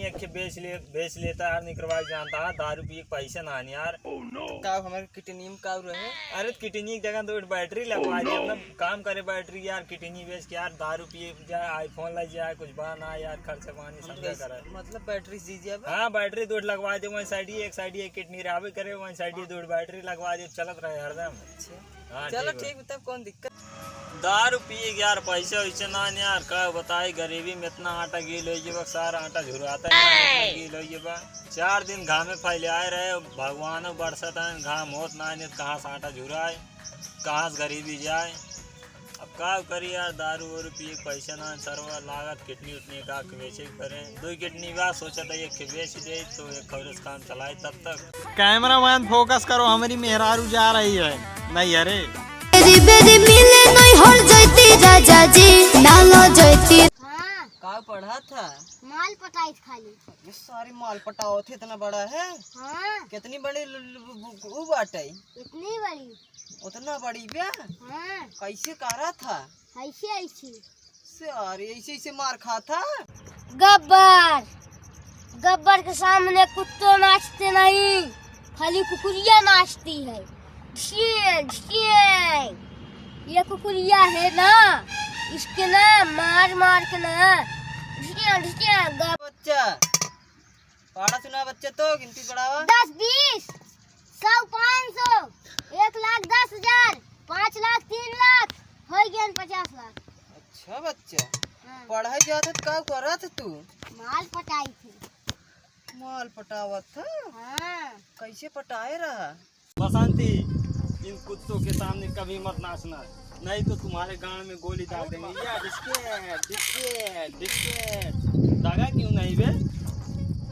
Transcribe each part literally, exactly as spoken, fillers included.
एक बेच ले, बेच लेता यार, निकरवा के जानता है, दारू पिए के पैसा ना है यार। का हमारे किडनी में का रहे? अरे तो किडनी की जगह तो बैटरी लगवा दे, अपना काम करे बैटरी यार, किडनी बेच के यार, दारू पिए जाए, iPhone ले जाए, कुछ बा ना यार, खर्चा पानी हम तो समझा ऐसे, करे। मतलब बैटरी दीजिए अब। हाँ, बैटरी दो लगवा दे, वन साइड ही, एक साइड ही किडनी रहबे करे, वन साइड ही दो बैटरी लगवा दे, चलत रहे हरदम। अच्छा। हाँ, चलो ठीक बा। ठीक बा, तब कौन दिक्कत? दारू पिए के यार पैसा वैसे ना है यार, का बताई, गरीबी में इतना आटा गील होइ गया बा, सारा आटा झुराता है, इतना गील होइ गया बा। चार दिन घामे फैले आए रहे, भगवानो बरसत है, घाम होत ना है, तो कहाँ से आटा झुराए, कहाँ से गरीबी जाए। अब का करी यार, दारू वारू पिए के पैसा ना है, सरवा लागत किडनी उडनी का के बेचे के परे। दो किडनी बा, सोचा था एक के बेच दे तो एक खौरस काम चलाए तब तक। कैमरामैन फोकस करो, हमारी मेहरारू जा रही है। नहीं, अरे। बेरी बेरी मिले नहीं हर जैती राजा जी, ना लो जैती। हाँ। का पढ़ा था? माल पटाई खाली। ये सारी माल पटावत है, इतना बड़ा है? हाँ। कितनी बड़ी ल-, ल-, उ बाटे? इतनी बड़ी। उतना बड़ी बे? हाँ। कैसे करा था? ऐसे, ऐसे। सारे ऐसे, ऐसे मार खा था। गब्बर, गब्बर के सामने कुत्तो नाचते नहीं, खाली कुकुरिया नाचती है। ढिए, ढिए। ये कुकुरिया है ना, इसके ना मार मार के ना, ढिए, ढिए, गब- बच्चा, पहाड़ा सुना बच्चा, तो गिनती बढ़ावा। दस, बीस, सौ, पाँच सौ, एक लाख दस हजार, पाँच लाख, तीन लाख, हो गया पचास लाख। अच्छा बच्चा, हाँ। पढ़ाई जात है तो का करत है तू? माल पटाई थी। माल पटावत है? हाँ। कैसे पटाए रहा? बसंती, इन कुत्तों के सामने कभी मत नाचना, नहीं तो तुम्हारे गांड में गोली दाग देंगे। या डिस्के, डिस्के, डिस्के। दागा क्यों नहीं बे?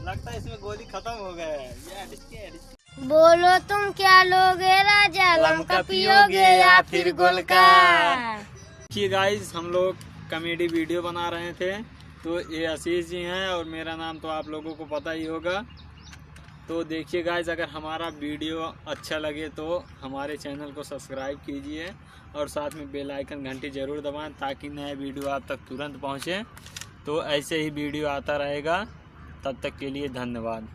लगता है इसमें गोली खत्म हो गया है। या डिस्के, डिस्के। बोलो तुम क्या लोगे राजा, लमका पियोगे या फिर गोलका? देखिए गाइस, हम लोग कॉमेडी वीडियो बना रहे थे, तो ये आशीष जी हैं और मेरा नाम तो आप लोगों को पता ही होगा। तो देखिए गाइस, अगर हमारा वीडियो अच्छा लगे तो हमारे चैनल को सब्सक्राइब कीजिए और साथ में बेल आइकन घंटी ज़रूर दबाएं, ताकि नया वीडियो आप तक तुरंत पहुँचे। तो ऐसे ही वीडियो आता रहेगा, तब तक के लिए धन्यवाद।